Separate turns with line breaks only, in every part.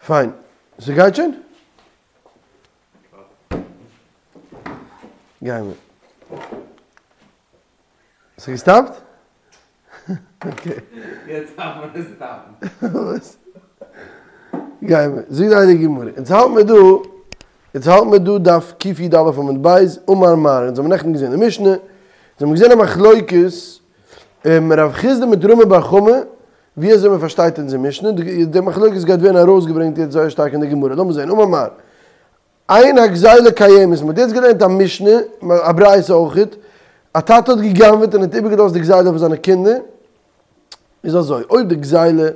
פיין, ס'גייט שוין? גיימיר. ס'געסטאפט? אקעי.
יעצט דארף מען עס סטאפן.
וואס? גיימיר. זאגט די הייליגע גמרא, אונז האלט מיר דא, אונז האלט מיר דא דף קי"א עמוד ב', אמר מר, אונז האבן נעכטן געזען די משנה, אונז האבן געזען א מחלוקת רב חסדא מיט רמי בר חמא, ווי אזוי מען פארשטייט אונזער משנה, די מחלוקת גייט ווערן ארויסגעברענגט יעצט זייער שטארק אין די גמרא, לאמיר זען, אמר מר. אין הגזילה קיימת, מען האט יעצט געלערנט א משנה, א ברייתא אויכעט, א טאטע האט גע'גנב'עט און האט איבערגעלאזט די גזילה פאר זיינע קינדער, איז אזוי, אויב די גזילה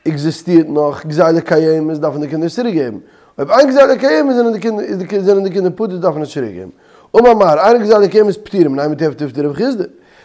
עקזיסטירט נאך, גזילה קיימת, דארפן די קינדער עס צוריקגעבן, אויב אין גזילה קיימת זענען די קינדער, זענען די קינדער פטור דארפן עס צוריקגעבן. אמר מר, אין הגזילה קיימת פטורים, נימא תיהוי תיובתא דרב חסדא.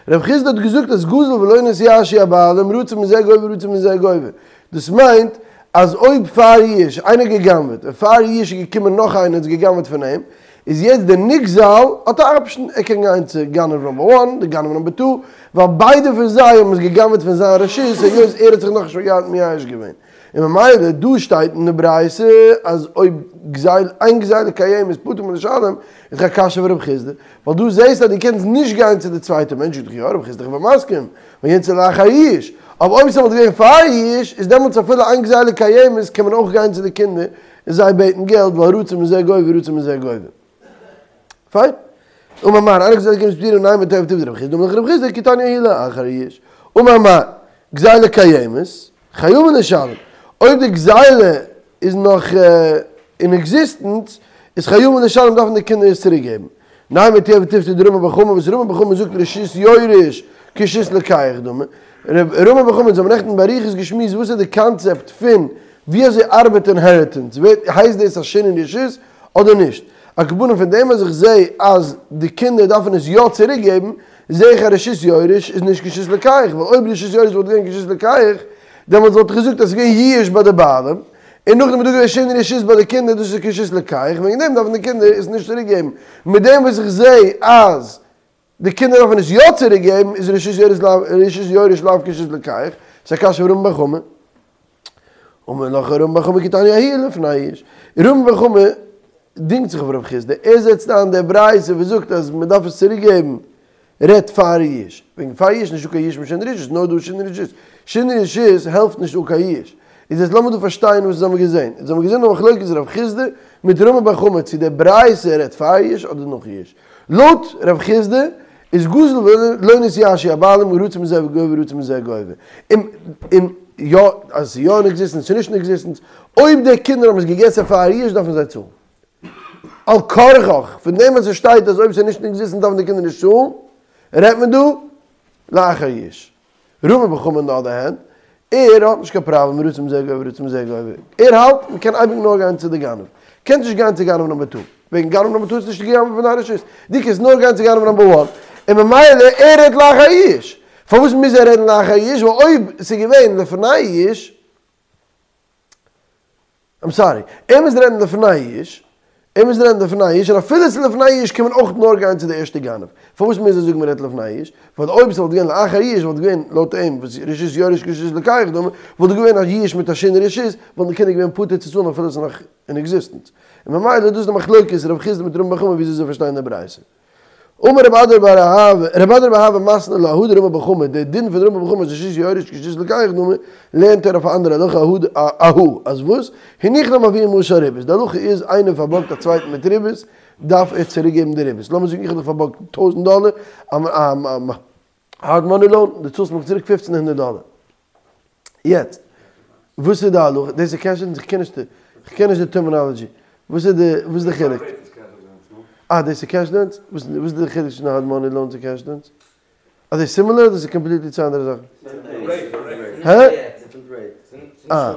רב חסדא האט געזאגט אז גזל ולא נתייאשו הבעלים רצה מזה גובה רצה מזה גובה. דאס מיינט אז אויב פאר יאוש איינער האט גע'גנב'עט און פאר יאוש איז געקומען נאך איינער און האט גע'גנב'עט פון אים, איז יעצט דער נגזל האט א אפשן, ער קען גיין צו גנב נאמבער וואן, די גנב נאמבער טו, ווייל ביידע פון זיי האבן עס גע'גנב'עט פון זיין רשות היות ער האט זיך נאכנישט געהאט מייאש געווען. און ממילא דא שטייט אין די ברייתא אז אויב גזילה אין גזילה קיימת פטור מלשלם איז דאך א קשיא אויף רב חסדא, ווייל דא זעהסטו אז דו קענסט נישט גיין צו די צווייטע מענטש, זאגט דאך יא רב חסדא איך בין מסכים, ווייל יענץ איז לאחר יאוש, אבער אויב ס'וואלט געווען פאר יאוש איז דעמאלטס אפילו אין גזילה קיימת קען מען אויך גיין צו די קינדער און זיי בעטן געלט ווייל רצה מזה גובה רצה מזה גובה. פיין. אמר מר, אין הגזילה קיימת פטורין נימא תיהוי תיובתא דרב חסדא, דאמר לך רב חסדא כי תניא ההיא לאחר יאוש. אמר מר, גזילה קיימת, חייבין לשלם. אויב די גזילה איז נאך אין עקזיסטענס, איז חייבין לשלם דארפן די קינדער עס צוריק געבן. נימא תיהוי תיובתא דרמי בר חמא וואס רמי בר חמא זאגט רשות יורש כרשות לוקח דמי. רמי בר חמא אונז האבן נעכטן באריכות געשמועסט וואס איז די קאנצעפט פון ווי אזוי ארבעט אינהעריטענס, ווערט הייסט דאס א שינוי רשות אדער נישט. על כל פנים פון דעם אז איך זע אז די קינדער דארפן עס יא צוריק געבן, זע איך אז רשות יורש איז נישט כרשות לוקח, ווייל אויב רשות יורש וואלט געווען כרשות לוקח, דעמאלטס וואלט איך געזאגט אז עס איז געווען יאוש ביי די בעלים, און נאכדעם איז דא געווען שינוי רשות ביי די קינדער, דאס איז כרשות לוקח, וועגן דעם דארפן די קינדער עס נישט צוריק געבן. מיט דעם וואס איך זע אז די קינדער דארפן עס יא צוריק געבן, איז רשות יורש לאו רשות יורש לאו כרשות לוקח, ס'איז א קשיא אויף רמי בר חמא. אמר לך רמי בר חמא כי תניא ההיא לפני יאוש. רמי בר חמא דינגט זיך אויף רב חסדא, ער זעצט איין די ברייתא וואס זאגט אז מען דארף עס צוריק געבן, רעדט פאר יאוש, וועגן פאר יאוש נישטא קיין יאוש מיט שינוי רשות, נאר דא שינוי רשות, שינוי רשות העלפט נישט אן קיין יאוש. איז יעצט לאמיר דא פארשטיין וואס אונז האבן געזען. אונז האבן געזען א מחלוקת רב חסדא מיט רמי בר חמא צו די ברייתא רעדט פאר יאוש אדער נאך יאוש. לויט רב חסדא איז גזל ולא נתייאשו הבעלים רצה מזה גובה רצה מזה גובה. און און יא אז ס'איז יא אין עקזיסטענס צו נישט אין עקזיסטענס, אויב די קינדער האבן עס געגעסן פאר יאוש דארפן זיי צאלן. על כרחך, פון דעם וואס עס שטייט אז אויב ס'איז נישט אין עקזיסטענס דארפן די קינדער נישט צאלן, רעדט מען דא לאחר יאוש. רמי בר חמא אן די אדער הענד, ער האט נישט קיין פראבלעם רצה מזה גובה רצה מזה גובה, ער האלט מען קען אייביג נאר גיין צו די גנב, קענסט נישט גיין צו גנב נאמבער טו, וועגן גנב נאמבער טו איז נישט געגנבעט פון דיין רשות, דו קענסט נאר גיין צו גנב נאמבער וואן, און ממילא ער רעדט לאחר יאוש, פארוואס מוז ער רעדן לאחר יאוש, ווייל אויב ס'איז געווען לפני יאוש, איים סארי, ער מוז רעדן לפני יאוש, ער מוז רעדן לפני יאוש, און אפילו ס'איז לפני יאוש קען מען אויך נאר גיין צו די ערשטע גנב. פארוואס מוז ער זאגן מ'רעדט לפני יאוש? ווייל אויב ס'וואלט געווען לאחר יאוש וואלט געווען לויט אים וואס רשות יורש כרשות לוקח דמי, וואלט דא געווען א יאוש מיט א שינוי רשות, וואלטן די קינדער געווען פטור צו צאלן אפילו ס'איז נאך אין עקזיסטענס. און ממילא איז דאס די מחלוקת רב חסדא מיט רמי בר חמא וויאזוי זיי פארשטייען די ברייתא. אמר רב אדא בר אהבה, רב אדא בר אהבה מתני לה הא דרמי בר חמא, דער דין פון רמי בר חמא אז רשות יורש כרשות לוקח דמי, לערנט ער אויף א אנדערע הלכה אהא אהא, אז וואס? הניח להם אביה מעה של ריבית, די הלכה איז איינער פארבארגט א צווייטן מיט ריבית, דארף ער צוריק געבן די ריבית, לאמיר זאגן איך האב דיך פארבארגט טויזנט דאלער, א הארד מאני לאון, דו צאלסט מיך צוריק פופצן הונדערט דאלער. יעצט, וואס איז די הלכה? דאס איז קעש עדווענס? איך קען נישט, איך קען נישט די טערמינאלעדזשי. וואס איז די, וואס איז די חילוק? אה, דאס איז קעש עדווענס? וואס איז די חילוק צווישן הארד מאני לאון צו קעש עדווענס? אר זיי סימילער אדער איז קאמפליטלי צוויי אנדערע זאכן? הע? אה.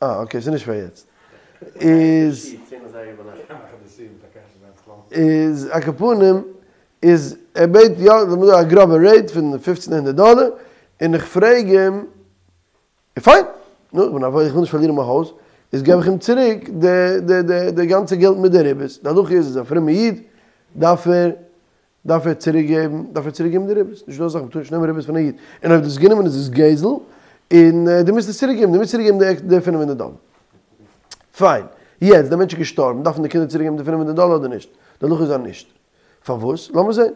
אה, אקעי, ס'איז נישט פאר יעצט. איז, איז על כל פנים, איז ער בעט יא לאמיר זאגן א גראבע רעיט פון פופצן הונדערט דאלער, און איך פרעג אים, פיין, נו, איך בין א וואויל, איך וויל נישט פארלירן מיין הויז, איז געב איך אים צוריק די די די די גאנצע געלט מיט די ריבית, די הלכה איז אז א פרומע איד דארף ער. דארף ער צוריק געבן, דארף ער צוריק געבן די ריבית, נישטא אזא זאך, מ'טאר נישט נעמען ריבית פון א איד, און אויב דו האסט גענומען איז עס גזל, און דו מוזט עס צוריק געבן, דו מוזט צוריק געבן די פינף הונדערט דאלער. פיין, יעצט דער מענטש איז געשטארבן, דארפן די קינדער צוריק געבן די פינף הונדערט דאלער אדער נישט? די הלכה איז אז נישט. פארוואס? לאמיר זען.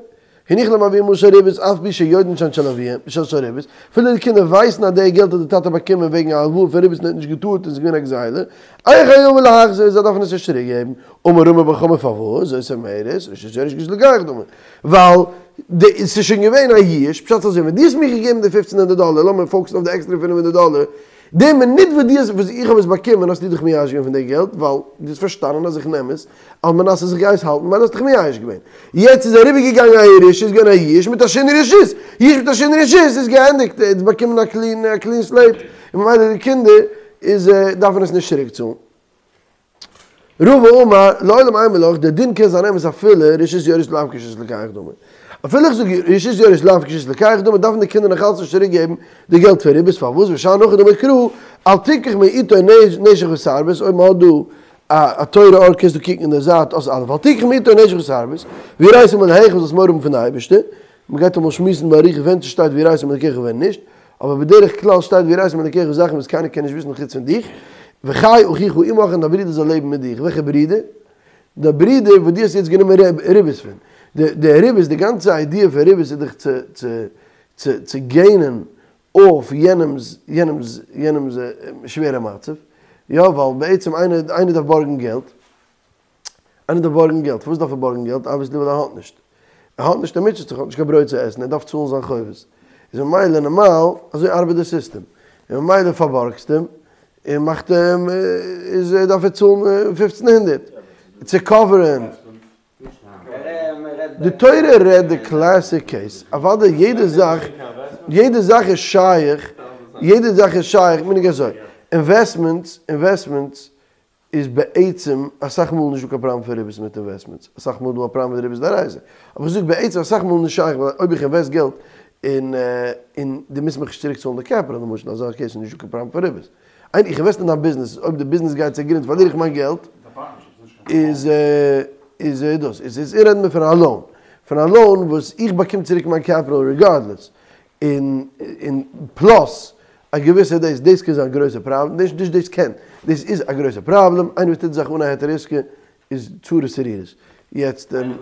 הניחו להם אביהם מעה של ריבית אף על פי שיודעין שהן של אביהם, של של ריבית, אפילו די קינדער ווייסן אז די געלט האט די טאטע באקומען וועגן א הלוואה פון ריבית און ער האט נישט געטארט און עס איז געווען א גזילה, אין חייבין להחזיר, זיי דארפן עס נישט צוריק געבן. אמר רמי בר חמא פארוואס? זאת אומרת, רשות יורש כרשות לוקח דמי. ווייל די ס'איז שוין געווען א יאוש, פשט אזוי, ווען דו האסט מיר געגעבן די פופצן הונדערט דאלער, לאמיר פאוקסן אויף די עקסטערע פינף הונדערט דאלער, די מינוט וואס דו האסט וואס איך האב עס באקומען האסטו דיך מייאש געווען פון די געלט, ווייל דו האסט פארשטאנען אז איך נעם עס על מנת אז איך גיי עס האלטן, ממילא האסט דיך מייאש געווען. יעצט איז אריבער געגאנגען א ירושה, איז געווען א יאוש מיט א שינוי רשות, יאוש מיט א שינוי רשות איז געענדיגט, ער האט באקומען א קלין א קלין סלעיט, און ממילא די קינדער איז דארפן עס נישט צוריק צאלן. רבא אמר, לעולם אימא לך, דער דין קען זיין אמת אפילו רשות יורש לאו כרשות לוקח דמי. אפילו איך זאג רשות יורש לאו כרשות לוקח דמי, דארפן די קינדער נאכאלץ נישט צוריק געבן די געלט פון ריבית, פארוואס ושאני הכא דאמר קרא, אל תקח מאתו נשך ותרבית, אויב מען האט דא א תורה אור קענסטו קוקן אין די זייט אות א', אל תקח מאתו נשך ותרבית, ויראת מאלהיך זאלסט מורא האבן פון די אייבערשטער, מען גייט אמאל שמועסן באריכות ווען ס'שטייט ויראת מאלקיך און ווען נישט, אבער בדרך כלל שטייט ויראת מאלקיך זאכן וואס קיינער קען נישט וויסן חוץ פון דיך, וחי אחיך עמך און דיין ברודער זאל לעבן מיט דיך, וועלכע ברודער? די ברודער וואס דו האסט יעצט גענומען ריבית פון, די ריבית, די גאנצע איידיע פון ריבית איז דאך צו צו צו צו געינען אויף יענעמס יענעמס יענעמס שווערע מצב, יא ווייל בעצם איינער איינער דארף בארגן געלט, איינער דארף בארגן געלט, פארוואס דארף ער בארגן געלט? אבוויעסלי ווייל ער האט נישט. ער האט נישט, ער מוטשעט זיך, ער האט נישט קיין ברויט צו עסן, ער דארף צאלן זיין חובות. איז ממילא נארמאל, אזוי ארבעט די סיסטעם. און ממילא פארבארגסט אים, און מאכט אים, איז דארף ער צאלן פופצן הונדערט צו קאווערן. די תורה רעדט די קלעסיק קעיס, אוודאי יעדע זאך, יעדע זאך איז שייך, יעדע זאך איז שייך, מיינט אזוי, אינוועסטמענטס, אינוועסטמענטס איז בעצם אסאך מאל נישט דא קיין פראבלעם פון ריבית מיט אינוועסטמענטס, אסאך מאל איז דא א פראבלעם מיט ריבית דאורייתא, אבער איך זאג בעצם אסאך מאל נישט שייך ווייל אויב איך אינוועסט געלט און און דו מוזט מיך נישט צוריק צאלן די קעפיטאל למשל אין אזא קעיס איז נישט דא קיין פראבלעם פון ריבית, איין איך אינוועסט אין א ביזנעס אויב די ביזנעס גייט צוגרונד פארליר איך מיין געלט איז איז דאס איז איז רעדן מיר פון א לאון פון א לאון וואס איך באקום צוריק מיין קעפיטאל ריגארדלעס און און פלאס א געוויסע דאס דאס קען זיין א גרויסע פראבלעם, נישט נישט דאס קען, דאס איז א גרויסע פראבלעם, איינער וואס טוט זאכן אן א היתר עסקה איז צרות צרורות. יעצט ניין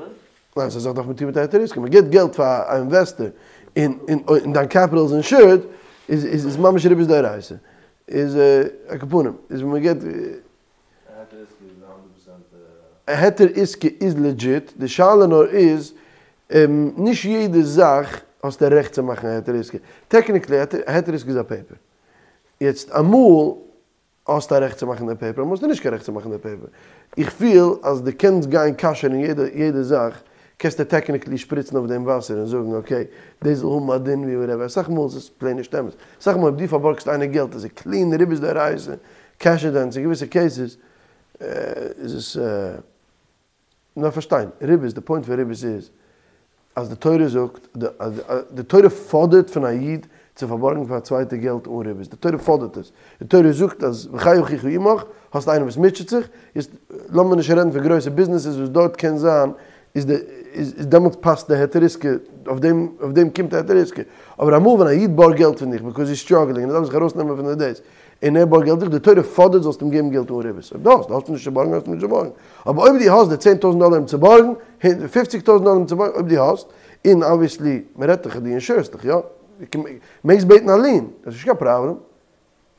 אזא זאך דארף מען טון מיט א היתר עסקה, מען גיבט געלט פאר א אינוועסטער און און און דיין קעפיטאל איז אינשורד איז איז ממש ריבית דאורייתא איז על כל פנים איז ווען מען גיבט א היתר עסקה איז לעדזשיט, די שאלה נאר איז, נישט יעדע זאך האסטו רעכט צו מאכן א היתר עסקה, טעקניקלי א היתר עסקה איז א פעיפער, יעצט אמאל האסטו א רעכט צו מאכן די פעיפער אמאל האסטו נישט קיין רעכט צו מאכן די פעיפער, איך פיל אז דו קענסט גיין כשר'ן יעדע יעדע זאך, קענסטו טעקניקלי שפריצן אויף דעם וואסער און זאגן אקעי דאס זאל האבן א דין ווי וואטעווער, אסאך מאל איז עס פלעין נישט אמת, אסאך מאל אויב דו פארבארגסט איינער געלט איז עס קלין ריבית דאורייתא, קעש עדווענס, אין געוויסע קעיסעס איז עס, מ'דארף פארשטיין, ריבית, די פוינט פון ריבית איז אז די תורה זאגט, די תורה פאדערט פון א איד צו פארבארגן פאר א צווייטע געלט אן ריבית, די תורה פאדערט עס, די תורה זאגט אז וחי אחיך עמך, האסט איינעם וואס מוטשעט זיך, יעצט לאמיר נישט רעדן פון גרויסע ביזנעסעס וואס דארט קען זיין איז די איז דעמאלטס פאסט די היתר עסקה, אויף דעם אויף דעם קומט די היתר עסקה, אבער אמאל ווען א איד בארגט געלט פון דיך ביקאוז היז סטראגלינג און ער דארף זיך ארויסנעמען פון די דאס, און ער בארגט געלט דיך, די תורה פאדערט זאלסט אים געבן געלט אן ריבית, אויב דו האסט, דו האסט נישט צו בארגן האסטו נישט צו בארגן, אבער אויב דו האסט די צען טויזנט דאלער אים צו בארגן, פופציג טויזנט דאלער אים צו בארגן, אויב דו האסט, און אבוויעסלי, מען רעדט דאך אז דו אינשורסט דיך, יא? מעגסט בעטן א לין, דאס איז נישט קיין פראבלעם,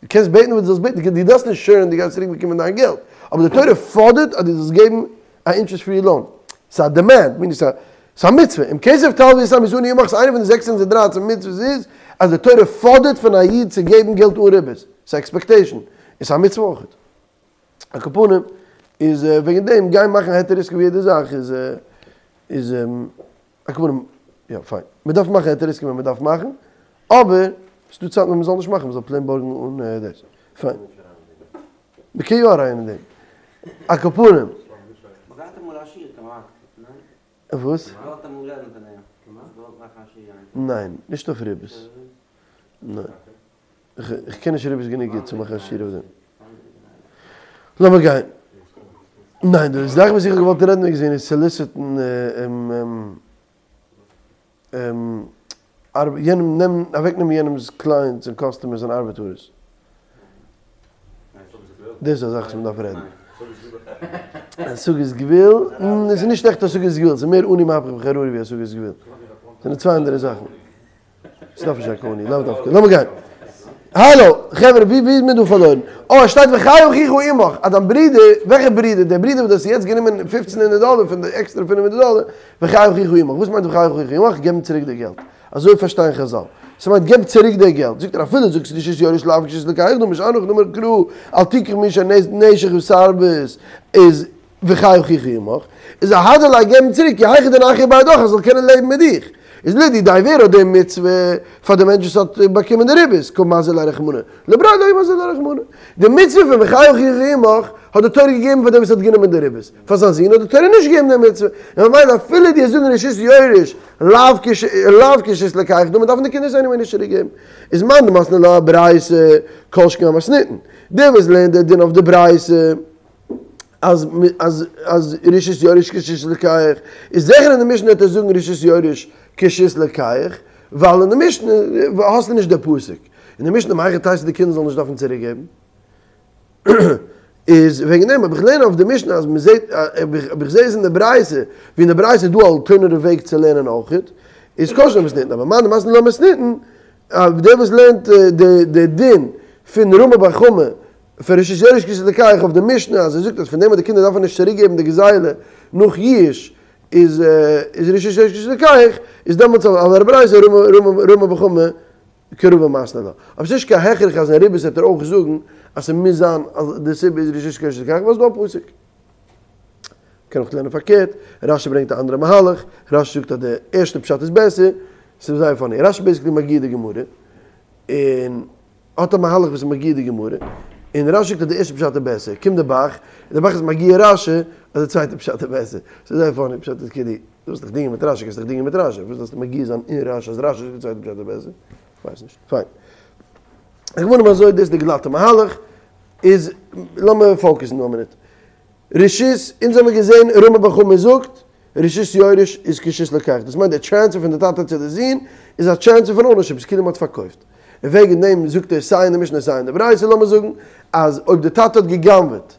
דו קענסט בעטן וואס דו זאלסט בעטן, דו דארפסט נישט אינשורן דו גייסט צוריק באקומען דיין געלט, אבער די תורה פאדערט אז דו זאלסט געבן א אינטערעסט פרי לאון, ס'איז א דימענד, מיינט ס'איז א מצוה, אם כסף תלוה את עמי את העני עמך, ס'איז איינע פון די 613 מצוות איז אז די תורה פאדערט פון א איד צו געבן געלט אן ריבית, ס'איז א עקספעקטעישן, און ס'איז א מצוה אויך. על כל פנים, איז וועגן דעם גיין מאכן היתר עסקה ווי יעדע זאך איז איז על כל פנים, יא פיין, מען דארף מאכן היתר עסקה ווען מען דארף מאכן, אבער ס'דא צייטן ווען מען זאל נישט מאכן, מען זאל פלעין בארגן אן דאס, פיין. מען קען יא אריין אין דעם. על כל פנים. וואס? ניין, נישט אויף ריבית. ניין. איך קען נישט ריבית גענוג גוט צו מאכן א שיעור אויף דעם. לאמיר גיין. ניין, די זאך וואס איך האב געוואלט רעדן וועגן איז סאליסיטן. יענעם נעמען אוועקנעמען יענעמס קלייענטס און קאסטומערס און ארבעטארס. דאס איז א זאך וואס מען דארף רעדן. השגת גבול, עס איז נישט עכט השגת גבול, עס איז מער עני מהפך בחררה ווי השגת גבול. עס זענען צוויי אנדערע זאכן. עס דארף נישט זיין קיין עני, לאו דווקא. לאמיר גיין. האלא, חברה, ווי ווי איז מען דא פארלוירן? אה, עס שטייט וחי אחיך עמך, אז דיין ברודער, וועלכע ברודער? דער ברודער וואס דו האסט יעצט גענומען פופצן הונדערט דאלער פון די עקסטערע פינף הונדערט דאלער, וחי אחיך עמך, וואס מיינט וחי אחיך עמך? געב אים צוריק די געלט. אזוי פארשטייען חזל. ס'מיינט געב צוריק די געלט. זאגט ער אפילו זאגסט רשות יורש לאו כרשות לוקח דמי משאנך דאמר קרא אל תקח מאיש נשך ותרבית איז וחי אחיך עמך איז אהדר ליה געב אים צוריק כי היכי דנחי בהדך ער זאל קענען לעבן מיט דיך. איז לדידיה ווער האט די מצוה פאר די מענטש וואס האט באקומען די ריבית קא מזהיר ליה רחמנא לבריה לא מזהיר ליה רחמנא. די מצוה פון וחי אחיך עמך האט די תורה געגעבן פאר דעם וואס האט גענומען די ריבית, פאר זיין זון האט די תורה נישט געגעבן די מצוה, און ממילא אפילו דו וועסט זאגן רשות יורש לאו כרשות לוקח דמי דארפן די קינדער עס עניוועי נישט צוריק געבן, איז מאן דמתני לה אברייתא כל שכן אמתניתין, דער וואס לערנט די דין אויף די ברייתא אז אז אז רשות יורש כרשות לוקח איז זיכער אין די משנה וועט ער זאגן רשות יורש כרשות לוקח, ווייל אין די משנה האסטו נישט די פסוק, אין די משנה מהיכי תיתי די קינדער זאלן נישט דארפן צוריק געבן. איז וועגן דעם אויב איך לערן אויף די משנה אז מען זעט אויב איך זע עס אין די ברייתא ווי אין די ברייתא איז דא אלטערנעטיוו וועג צו לערנען אויכעט איז כל שכן אמתניתין אבער מאן דמתני לה אמתניתין דער וואס לערנט די דין פון רמי בר חמא פון רשות יורש כרשות לוקח אויף די משנה אז ער זאגט אז פון דעם אז די קינדער דארפן נישט צוריק געבן די גזילה נאך יאוש איז איז רשות יורש כרשות לוקח איז דעמאלטס על הברייתא רמי בר חמא כרבא מתני לה. אבער ס'נישט קיין הכרח אז אין ריבית וועט ער אויך זאגן אז ס'מוז זיין אז די סיבה איז רשות כרשות לוקח ווייל ס'דא א פסוק. מ'קען אויך לערנען פארקערט, רשי ברענגט א אנדערע מהלך, רשי זאגט אז די ערשטע פשט איז בעסער, ס'איז זייער funny, רשי basically מגיה די גמרא, און האט א מהלך וואס איז מגיה די גמרא, און רשי זאגט אז די ערשטע פשט איז בעסער, קומט די ב"ח, און די ב"ח איז מגיה רשי אז די צווייטע פשט איז בעסער, ס'איז זייער funny, פשט איז כאילו. דו ווילסט דיך דינגען מיט רשי, קענסט דיך דינגען מיט רשי, וואס דארפסטו מגיה זיין אין רשי אז רשי זאגט די צווייטע פשט איז בעסער? כ'ווייס נישט. פיין. איך וואלט אזוי, דאס איז די גלאטע מהלך, איז לאמיר focus ן דא א מינוט. רשות, אונז האמיר געזען רמי בר חמא זאגט, רשות יורש איז כרשות לוקח, דאס מיינט די transfer פון די טאטע צו די זון איז א transfer פון ownership, ס'איז כאילו מ'האט פארקויפט. און וועגן דעם זאגט ער סיי אין די משנה סיי אין די ברייתא לאמיר זאגן אז אויב די טאטע האט גע'גנב'עט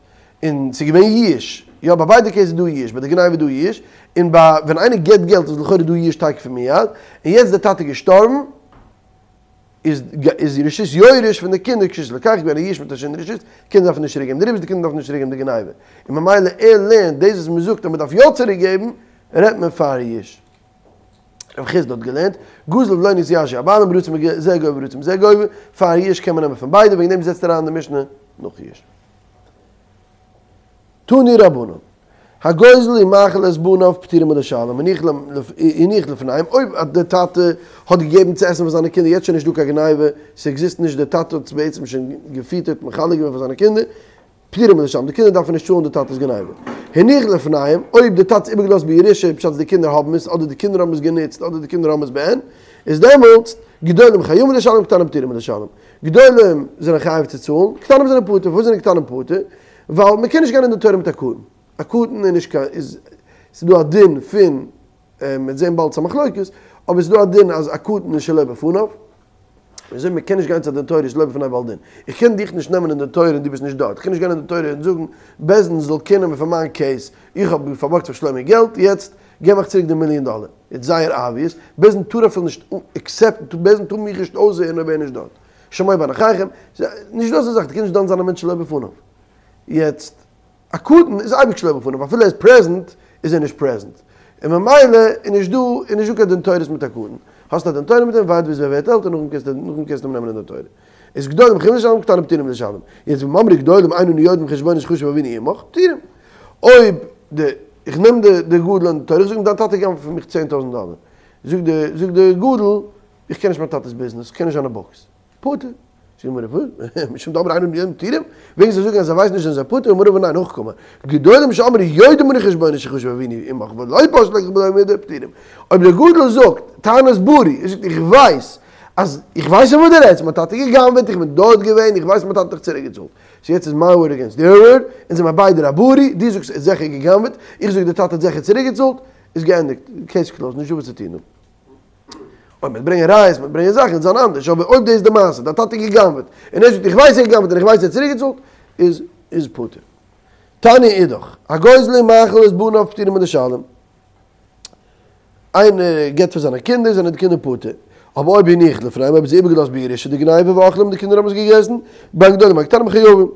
און ס'איז געווען ייאוש, יא ביי ביידע cases איז דא ייאוש, ביי די גניבה איז דא ייאוש, און ביי ווען איינער געבט געלט איז לכאורה דא ייאוש תיכף ומיד, און יעצט דער טאטע איז געשטארבן, איז איז רשות יורש פון די קינדער כרשות לוקח געווען א ייאוש מיט א שינוי רשות, קינדער דארפן נישט צוריק געבן די ריבית, די קינדער דארפן נישט צוריק געבן די גניבה, און ממילא ער לערנט דאס וואס מ'זאגט אז מ'דארף יא צוריק געבן, רעדט מען פאר ייאוש. רב חסדא האט געלערנט, גזל ולא נתייאשו הבעלים רצה מזה גובה ורצה מזה גובה, פאר ייאוש קען מען נעמען פון ביידע, וועגן דעם זעצט ער אריין די משנה נאך ייאוש. תנו רבנן, הגוזל ומאכיל את בניו פטורין מלשלם, הניח לפניהם, אויב דער טאטע האט געגעבן צו עסן פאר זיינע קינדער, יעצט שוין נישט דא קיין גניבה, ס'עקזיסט נישט, דער טאטע האט עס בעצם שוין געפיטערט, מחלק געווען פאר זיינע קינדער, פטורין מלשלם, די קינדער דארפן נישט צאלן די טאטע'ס גניבה. הניח לפניהם, אויב די טאטע האט עס איבערגעלאזט בירושה, פשט אז די קינדער האבן עס, אדער די קינדער האבן עס גענוצט, אדער די קינדער האבן עס בעין, איז דעמאלטס, גדולים חייבים לשלם קטנים פטורים מלשלם. גדולים זענען חייב צו צאלן, קטנים זענען פטור, פארוואס זענען קטנים פטור? ווייל מען קען נישט גיין אין דין תורה מיט א קטן, א קטן איז נישט קיין, איז, ס'איז דא א דין פון, מען וועט זען באלד ס'א מחלוקת, אבער ס'איז דא א דין אז א קטן איז שלא בפניו, וויאזוי מען קען נישט גיין צו א דין תורה שלא בפני בעל דין, איך קען דיך נישט נעמען אין דין תורה און דו ביסט נישט דארט, איך קען נישט גיין אין דין תורה און זאגן בית דין זאל care נעמען פון מיין case, איך האב פארבארגט פאר שלומי געלט, יעצט געב מיך צוריק די מיליאן דאלער. איטס זייער obvious, בית דין טאר אפילו נישט accept ן, בית דין טאר מיך נישט אויסהערן אויב ער איז נישט דארט. שמוע בין אחיכם, נישט דא אזא זאך, דו קענסט נישט דן זיין א מענטש שלא בפניו. יעצט, א קטן איז אייביג שלא בפניו, אפילו ער איז present איז ער נישט present. און ממילא איז נישט דא, איז נישט דא קיין דין תורות מיט א קטן. האסט א דין תורה מיט אים, ווארט ביז ער ווערט עלטער, נאכדעם קענסטו, נאכדעם קענסטו אים נעמען אין דין תורה. איז גדולים חייבים לשלם קטנים פטורים מלשלם. יעצט ואם אמרו גדולים אין אנו יודעים חשבונות שחשב אבינו עמך, פטורים. אויב די, איך נעם די די גדול אין די תורה, איך זאג אים דיין טאטע גנב'ט פון מיך 10,000 דאלער. זאגט די, זאגט די גדול, איך קען נישט מיין טאטע'ס ביזנעס, איך קען נישט זיינע books. פטור. זאגט די גמרא, וואס? משום דאמרו אין אנו יודעים פטורים? וועגן זיי זאגן אז זיי ווייסן נישט זענען זיי פטור, אמר רבא ניין הכי קאמר. גדולים שאמרו יודעים אנו חשבונות שחשב אבינו עמך ולא פשטו ליקח במלוא מידה פטורים. אויב דער גדול זאגט, טענת ברי, ער זאגט איך ווייס אז איך ווייס פון וואס דו רעדסט, מיין טאטע האט גע'גנב'עט, איך בין דארט געווען, איך ווייס מיין טאטע האט דיך צוריק געצאלט. so יעצט איז מיין word against their word, אונז זעמער ביידע רברי, דו זאגסט ער האט זיכער גע'גנב'עט, איך זאג דער טאטע האט זיכער צוריק געצאלט, איז געענדיגט, case closed, נישטא וואס צו טון דא. אויב מ'וועט ברענגען ראיות, מ'וועט ברענגען זאכן, וועט זיין אנדערש, אבער אויב דאס איז די מעשה, דיין טאטע האט גע'גנב'עט, און ער זאגט איך ווייס ער האט גע'גנב'עט און איך ווייס ער האט צוריקגעצאלט, איז איז פטור. תניא אידך, הגוזל ומאכיל את בניו פטורין מלשלם. איינער געבט פאר זיינע קינדער, זענען די קינדער פטור. אבער אויב הניח לפניהם, אויב איז איבערגעלאזט בירושה די גניבה ואכלום, די קינדער האבן עס געגעסן, בין גדולים בין קטנים חייבים.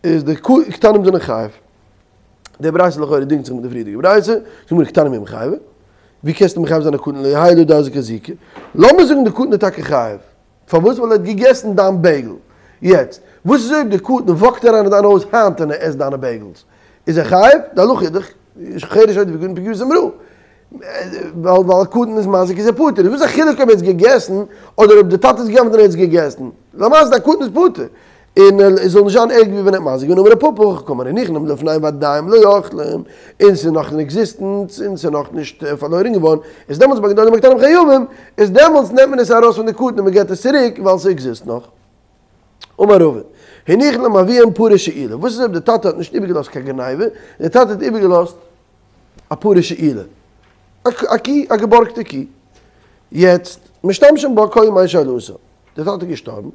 איז די קטנים זענען חייב. די ברייתא לכאורה דינגט זיך מיט די פריערדיגע ברייתא, זאגט די גמרא קטנים מי מיחייבי, ווי קענסטו מחייב זיין א קטן לא יהא עליה דהזיק אזוקי? לאמיר זאגן די קטן איז טאקע חייב, פארוואס? ווייל ער האט געגעסן דיין בייגל. יעצט, וואס איז אויב די קטן וואקט אריין אין דיין הויז היינט און ער עסט דיינע בייגלס? איז ער חייב? די הלכה איז דאך חרש שוטה וקטן פגיעתן רעה. ווייל ווייל א קטן איז מזיק איז ער פטור. איז וואס איז א חילוק אויב ער האט עס געגעסן אדער אויב די טאטע האט געגנב'ט און ער האט עס געגעסן? למעשה די קטן איז פטור. און עס זאל נישט זיין ערגער ווי ווען ער האט מזיק געווען אמר רב פפא הכי קאמר הניחן לפניהם ועדיין לא אכלום, און ס'איז נאך אין עקזיסטענס און ס'איז נאך נישט פארלוירן געווארן, איז דעמאלטס בין גדולים בין קטנים חייבים, איז דעמאלטס נעמט מען עס ארויס פון די קטן און מ'געט עס צוריק ווייל ס'עקזיסט נאך. אמר רבא, הניח להם אביהם פרה שאולה, וואס איז אויב די טאטע האט נישט איבערגעלאזט קיין גניבה, די טאטע האט איבערגעלאזט א פרה שאולה, א קי, א געבארגטע קי, יעצט משתמשים בה כל ימי שאלתה, די טאטע איז געשטארבן,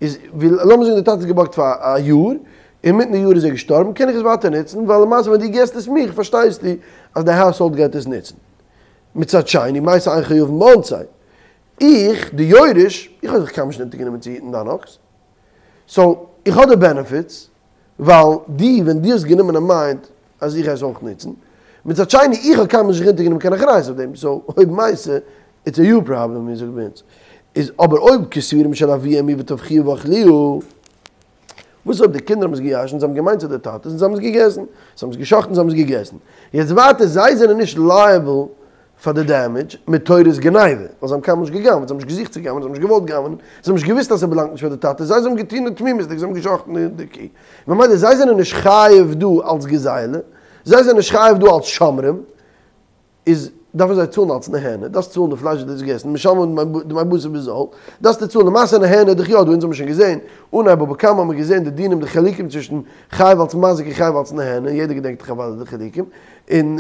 איז ווי לאמיר זאגן די טאטע האט געבארגט פאר א יאר, אינמיטן די יאר איז ער געשטארבן, קען איך עס ווייטער נוצן, ווייל למעשה ווען דו געסט עס מיך פארשטייסטו אז די האוזהאלד גייט עס נוצן. מצד שני, מתה אין חייבין באונסיה, איך, די יורש, איך האב זיך קיינמאל נישט אונטערגענומען צו היטן דיין אקס, סאו איך האב די בענעפיטס, ווייל דו ווען דו האסט גענומען אין מיינד אז איך גיי עס אויך נוצן, מצד שני איך האב קיינמאל נישט זיך אונטערגענומען קיין אחריות אויף דעם, סאו אויב מתה איטס א יור פראבלעם ווי מ'זאגט ביי אונז. איז אבער אויב כסבורים של אביהם היא וטבחוה ואכלוה, וואס אויב די קינדער האבן עס געירשנט, זיי האבן געמיינט ס'איז די טאטע'ס און זיי האבן עס געגעסן, זיי האבן עס גע'שחט'ן זיי האבן עס געגעסן, יעצט ווייטער זיי זענען נישט לייעבל פאר די דעמעדזש מתורת גניבה, ווייל זיי האבן קיינמאל נישט גע'גנב'ט, זיי האבן נישט געזוכט צו גנב'ענען, זיי האבן נישט געוואלט גנב'ענען, זיי האבן נישט געוואוסט אז ס'באלאנגט נישט פאר די טאטע, זיי זיי האבן געטון תמימות'דיג, זיי האבן גע'שחט'ן די קי, ממילא זיי זענען נישט חייב דא אלס גזילה, זיי זענען נישט חייב דא אלס שומרים, איז דארפן זיי צאלן אלס נהנה, דארפסט צאלן די פלייש וואס דו האסט געגעסן, משלמים דמי בשר בזול, דארפסטו צאלן, למעשה נהנה איז דאך יא דא, אונז האבן שוין געזען, אנהייב בבא קמא האבן מיר געזען די דינים די חילוקים צווישן חייב אלס מזיק און חייב אלס נהנה, יעדער געדענקט דאך אוודאי די חילוקים, און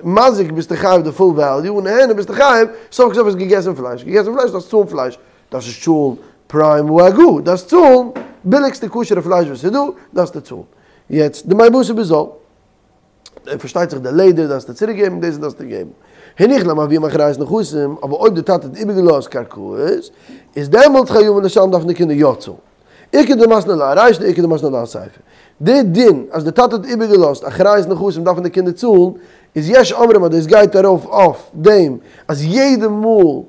מזיק ביסטו חייב די פול וועליו, און נהנה ביסטו חייב, סוף כל סוף האסט געגעסן פלייש, געגעסן פלייש דארפסט צאלן פלייש, דארפסט נישט צאלן פריים וואגו, דארפסט צאלן ביליגסטע כשר'ע פלייש וואס איז דא, דארפסטו צאלן. יעצט דמי בשר בזול. און פארשטייט זיך די לעדער דארפסטו צוריק געבן, דאס דארפסטו געבן. הניח להם אביהם אחריות נכסים, אבער אויב די טאטע האט איבערגעלאזט קרקעות, איז דעמאלטס חייבין לשלם דארפן די קינדער יא צאלן. איכא דמתני לה ארישא איכא דמתני לה אסיפא. די דין אז די טאטע האט איבערגעלאזט אחריות נכסים דארפן די קינדער צאלן, איז יש אומרים אז דאס גייט ארויף אויף דעם אז יעדע מאל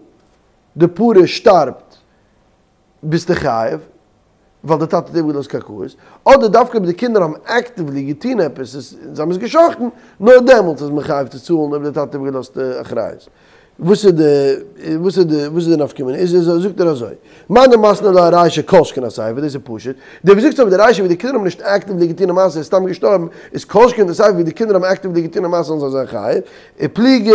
די פרה שטארבט ביסטו חייב, ווייל די טאטע האט איבערגעלאזט קרקעות, אדער דווקא אויב די קינדער האבן עקטיוולי געטון עפעס, עס, זיי האבן עס גע'שחט'ן, נאר דעמאלטס איז מען חייב צו צאלן אויב די טאטע האט איבערגעלאזט אחריות. וואס איז די, וואס איז די, וואס איז די נפקא מינה? איז איז זאגט ער אזוי, מאן דמתני לה ארישא כל שכן אסיפא, דאס איז פשוט, דער וואס זאגט אויף די רישא ווי די קינדער האבן נישט עקטיוולי געטון א מעשה איז סתם געשטארבן, איז כל שכן די סיפא ווי די קינדער האבן עקטיוולי געטון א מעשה זאלן זיי זיין חייב, ופליגא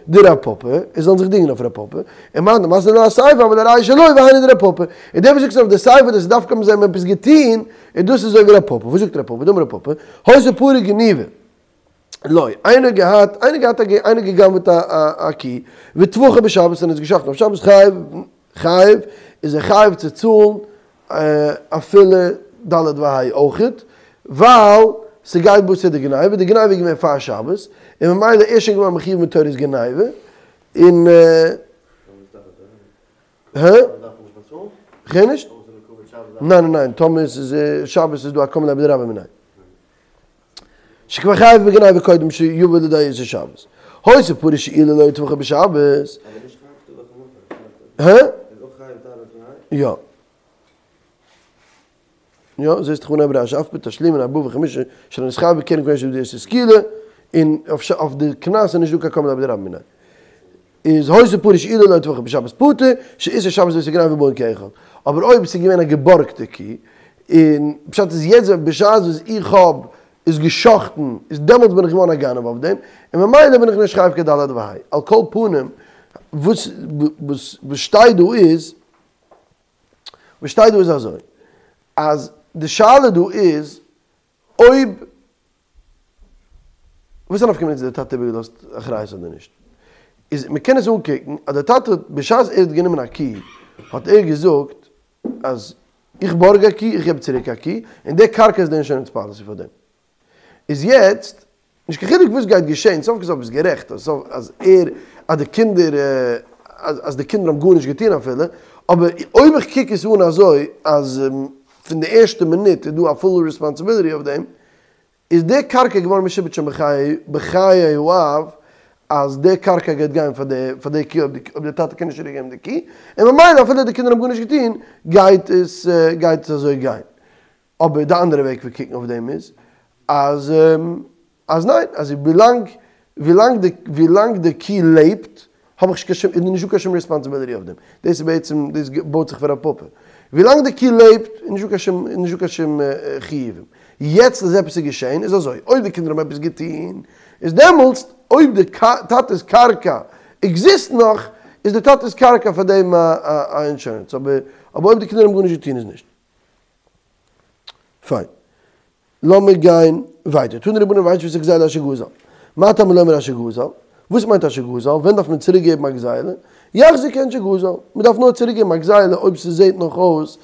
דרב פפא, עס זאלן זיך דינגען אויף רב פפא, ומאן דמתני לה אסיפא אבל ארישא לא והיינו דרב פפא, און דער וואס זאגט אויף די סיפא דאס איז דווקא האבן זיי עפעס געטוהן, און דאס איז אזוי ווי רב פפא, וואס זאגט רב פפא, דאמר רב פפא, היתה פרה גנובה לו, איינער האט געהאט, איינער געהאט א איינער געגנבעט א א קי, וטבחה בשבת און עס געשחטן אויף שבת חייב חייב, איז ער חייב צו צאלן אפילו ד' וה' אויכעט, ווייל ס'גייט בתר די גניבה, די גניבה איז געווען פאר שבת, און ממילא איז שוין געווארן מחיוב מתורת גניבה, און. הא? כ'הער נישט? ניין ניין ניין, טאמער ס'איז שבת איז דא א קם ליה בדרבה מיניה. שכבר חייב בגניבה קודם שיבא לידי איסור שבת. היתה פרה שאולה לו וטבחה בשבת. הא? יא. יא, זעסט איך אנהייב רש"י אף בתשלומין ארבעה וחמישה שלא נתחייב בקרן כגון שבא לידי איסור סקילה, און אויף די קנס איז נישט דא קיין קם ליה בדרבה מיניה. איז היתה פרה שאולה לו וטבחה בשבת פטור, שאיסור שבת ואיסור גניבה באין כאחד. אבער אויב עס איז געווען א געבארגטע קי, און פשט איז יעצט בשעת וואס איך האב עס גע'שחט'ן איז דעמאלטס בין איך געווארן א גנב אויף דעם, און ממילא בין איך נישט חייב קיין ד' וה'. על כל פנים, וואס וואס שטייט דא איז, וואס שטייט דא איז אזוי, אז די שאלה דא איז אויב וואס איז א נפקא מינה צו דער טאטע איבערגעלאזט אחריות אדער נישט? איז מ'קען עס אנקוקן אז דער טאטע האט בשעת ער האט גענומען א קי האט ער געזאגט אז איך בארג א קי איך געב צוריק א קי און די קרקע איז די אינשורענס פאליסי פאר דעם. איז יעצט נישט קיין חילוק וואס גייט געשען, סוף כל סוף ביסט גערעכט אז אז ער אז די קינדער אז די קינדער האבן גארנישט געטון אפילו, אבער אויב איך קוק עס אן אזוי אז פון די ערשטע מינוט איז דא א פול ריספאנסיביליטי אויף דעם, איז די קרקע געווארן משועבד שוין בחיי בחיי האב אז די קרקע גייט גיין פאר די פאר די קי אויב די טאטע קען נישט צוריק געבן די קי, און ממילא אפילו די קינדער האבן גארנישט געטון גייט עס גייט עס אזוי גיין. אבער די אנדערע וועג פון קוקן אויף דעם איז אז אז ניין, אז ווילאנג ווילאנג די ווילאנג די קי לעבט האב איך נישט קיין שום איז נישטא קיין שום רעספאנסיביליטי אויף דעם, דאס איז בעצם דאס בויט זיך פון רב פפא, ווילאנג די קי לעבט איז נישטא קיין שום איז נישטא קיין שום חיובים, יעצט אז עפעס איז געשען איז אזוי, אויב די קינדער האבן עפעס געטון איז דעמאלטס אויב די טאטע'ס קרקע עקזיסט נאך איז די טאטע'ס קרקע פאר דעם א אינשורענס, אבער אבער אויב די קינדער האבן גארנישט געטון איז נישט. פיין. לאמיר גיין ווייטער. תנו רבנן והשיב את הגזילה אשר גזל. מה תלמוד לומר אשר גזל? וואס מיינט אשר גזל? ווען דארף מען צוריק געבן א גזילה? יחזיר כעין שגזל. מען דארף נאר צוריק געבן א גזילה אויב ס'זעט נאך אויס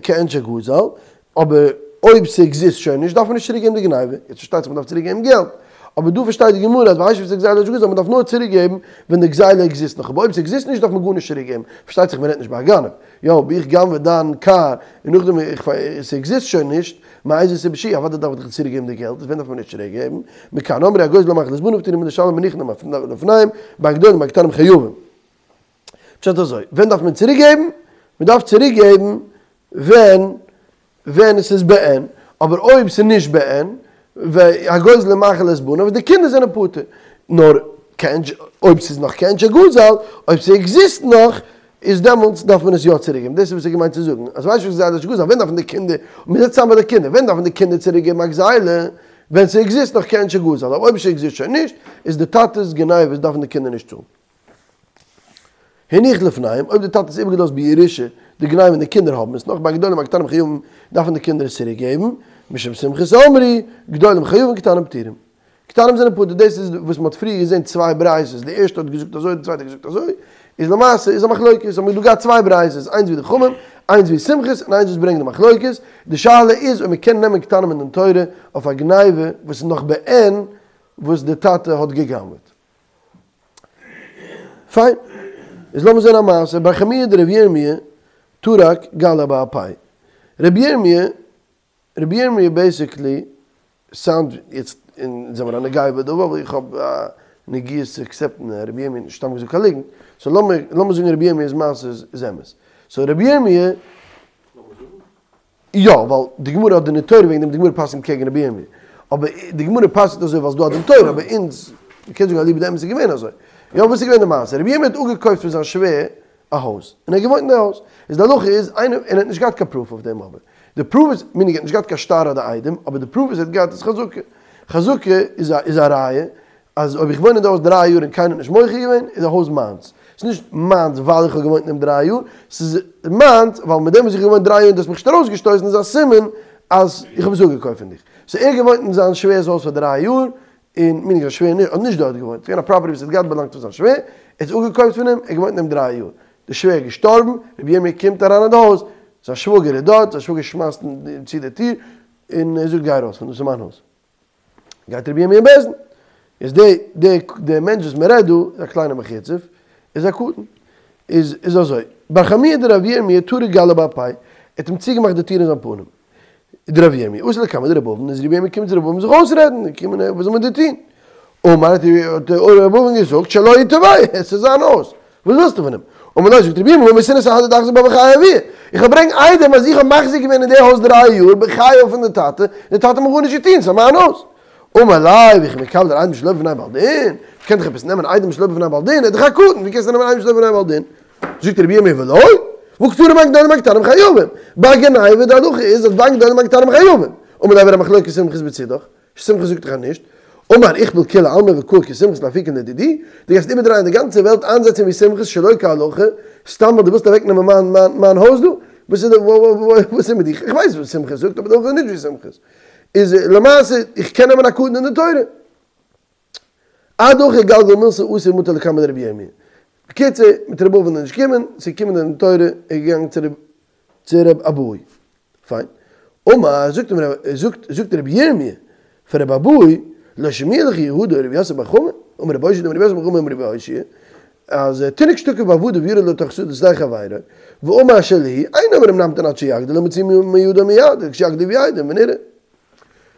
כעין שגזל. אבער אויב ס'עקזיסט שוין נישט דארף מען נישט צוריק געבן די גניבה. יעצט פארשטייט זיך מען דארף צוריק געבן געלט. אבער דא פארשטייט די גמרא אז והשיב את הגזילה אשר גזל מען דארף נאר צוריק געבן ווען די גזילה עקזיסט נאך. אבער אויב ס'עקזיסט נישט דארף מען גארנישט צוריק געבן. פארשטייט זיך מען רעדט נישט ביי א גנב. יא, אויב איך גנב'ע דיין קאר און נאכדעם איך ס'עקזיסט שוין נישט, מאיזה סיבה שיהיה, אוודאי דארף איך דיך צוריק געבן די געלט, איז ווען דארף מען נישט צוריק געבן? מכאן אמרו הגוזל ומאכיל את בניו פטורין מלשלם מניחן לפניהם, בין גדולים בין קטנים חייבים. פשט אזוי, ווען דארף מען צוריק געבן? מען דארף צוריק געבן ווען ווען עס איז בעין, אבער אויב ס'איז נישט בעין, והגוזל ומאכיל את בניו, די קינדער זענען פטור. נאר אויב ס'איז נאך כעין שגזל, אויב ס'עקזיסט נאך, איז דעמאלטס דארף מען עס יא צוריק געבן. דאס איז וואס ער געמיינט צו זאגן. אז ווייסט וואס גזילה שגזל, ווען דארפן די קינדער, און מ'זעצט צאם ביי די קינדער, ווען דארפן די קינדער צוריק געבן א גזילה? ווען ס'עקזיסט נאך כעין שגזל. אבער אויב ס'עקזיסט שוין נישט, איז די טאטע'ס גניבות דארפן די קינדער נישט צאלן. הניח לפניהם, אויב די טאטע האט עס איבערגעלאזט בירושה, די גניבה און די קינדער האבן עס נאך, בין גדולים בין קטנים חייבים, דארפן די קינדער עס צוריק געבן, משום סומכוס אמרו, גדולים חייבים קטנים פטורים. קטנים זענען פטור, דאס איז וואס מען האט פריער געזען צוויי ברייתות, די ערשטע האט געזאגט אזוי, די צווייטע האט געזאגט אזוי, איז למעשה איז א מחלוקת, האבן מיר דא געהאט צוויי ברייתות, איינס ווי די חכמים, איינס ווי סומכוס, און איינס וואס ברענגט די מחלוקת, די שאלה איז אויב מען קען נעמען קטנים אין דין תורה אויף א גניבה וואס איז נאך בעין וואס די טאטע האט גע'גנב'עט. פיין. איז לאמיר זען א מעשה, בר חמיה דרבי ירמי' טרק גליה באפיה. רבי ירמי', רבי ירמי' בעיסיקלי סאונד יעצט אונז זעמיר א נוגע בדבר אבער איך האב א נגיעה צו עקסעפטן אז רבי ירמי' האט נישט סתם געזאגט קיין ליגנט, סאו לאמיר לאמיר זאגן רבי ירמי'ס מעשה איז אמת. סאו רבי ירמי'. יא, ווייל די גמרא האט דין תורה וועגן דעם, די גמרא פסק'נט קעגן רבי ירמי'. אבער די גמרא פסק'נט אזוי ווייל ס'איז דא א דין תורה, אבער אונז, מ'קען זאגן אליבא דאמת איז געווען אזוי. יא, וואס איז געווען די מעשה? רבי ירמי' האט אפגעקויפט פון זיין שווער א הויז, און ער האט געוואוינט אין די הויז. איז די הלכה איז, איינער, און ער האט נישט געהאט קיין פרוף אויף דעם אבער. די פרוף איז, מיינינג ער האט נישט געהאט קיין שטר אדער עדים, אבער די פרוף וואס ער האט געהאט איז חזקה. חזקה איז א איז א ראיה אז אויב איך וואוין אין די הויז דריי יאר און קיינער האט נישט מוחה געווען, איז די הויז מיינס. ס'איז נישט מיינס ווייל איך האב געוואוינט אין דעם דריי יאר, ס'איז מיינס ווייל מיט דעם וואס איך האב געוואוינט דריי יאר און דו האסט מיך נישט ארויסגעשטויסן איז א סימן אז איך האב עס אפגעקויפט פון דיך. סאו ער האט געוואוינט אין זיין שווער'ס הויז פאר דריי יאר, און מיינינג זיין שווער האט נישט דארט געוואוינט, ס'איז געווען א פראפערטי וואס האט געהאט באלאנגט פון זיין שווער, ער האט עס אפגעקויפט פון אים, ער האט געוואוינט אין דעם דריי יאר. די שווער איז געשטארבן, רבי ירמי' קומט אריין אין די הויז, זיין שוואגער איז דארט, זיין שוואגער שמייסט אים צו די טיר, און ער זאגט גיי ארויס פון דא, ס'איז מיין הויז. גייט רבי ירמי' אין בית דין, איז די די די מענטש וואס מען רעדט דא איז א קליינע מחוצף, איז א קטן, איז איז אזוי, בר חמיה דרבי ירמי' טרק גליה באפיה, ער האט אים צוגעמאכט די טיר אין זיין פנים, דרבי ירמי' אתא לקמיה דרבי אבין, איז רבי ירמי' געקומען צו רבי אבין זיך אויסרעדן, געקומען וואס זאל מען דא טון, אמר האט רבי אבין געזאגט שלו הוא תובע, עס איז זיין הויז, וואס ווילסטו פון אים? אמר ליה זאגט רבי ירמי' והא מייתינא סהדי דאחזי בה בחיי אבוה, איך וועל ברענגען עדים אז איך האב מחזיק געווען אין די הויז דריי יאר בחייו פון די טאטע, און די טאטע האט מיר גארנישט געטון, ס'איז מיין הויז. אמר ליה וכי מקבלי עדים שלא בפני בעל דין, מ'קען דאך עפעס נעמען עדים שלא בפני בעל דין, ער איז דאך א קטן, ווי קענסטו נעמען עדים שלא בפני בעל דין? זאגט רבי ירמי' ולא, והא קתני בין גדולים בין קטנים חייבים, ביי גניבה די הלכה איז אז בין גדולים בין קטנים חייבים, אמר ליה והרי מחלוקת סומכוס בצידך, סומכוס זאגט דאך אז נישט, אמר איכפל כולי עלמא וקאי כסומכוס לאפוקי לדידי, דו גייסט איבערדרייען די גאנצע וועלט איינזעצן ווי סומכוס שלא כהלכה, סתם ווייל דו ווילסט אוועקנעמען מיין מיין מיין הויז דא? וואס איז וואס איז מיט דיך? איך ווייס וואס סומכוס זאגט אבער די הלכה איז נישט ווי סומכוס. איז למעשה איך קען נעמען א קטן אין די תורה. אדהכי גלגל מילתא אתא ומטא לקמיה דרבי ירמי'. בקיצור, מיט רבי אבין איז נישט געקומען, ס'איז געקומען דין תורה, ער איז געגאנגען צו צו רבי אבהו. פיין. אמר, זאגט אים רבי, זאגט זאגט רבי ירמי' פאר רבי אבהו, לא שמיע לך כי הא דרב יוסף בר חמא, אמר רבי אושעיא דאמר רב יוסף בר חמא אמר רבי אושעיא, אז תינוק שתקף בעבדיו וירד לתוך שדה שדה חברו, ואמר שלי, אין אומרים נמתין עד שיגדיל אלא מוציאין מידו מיד, כשיגדיל יביא עדים ונראה.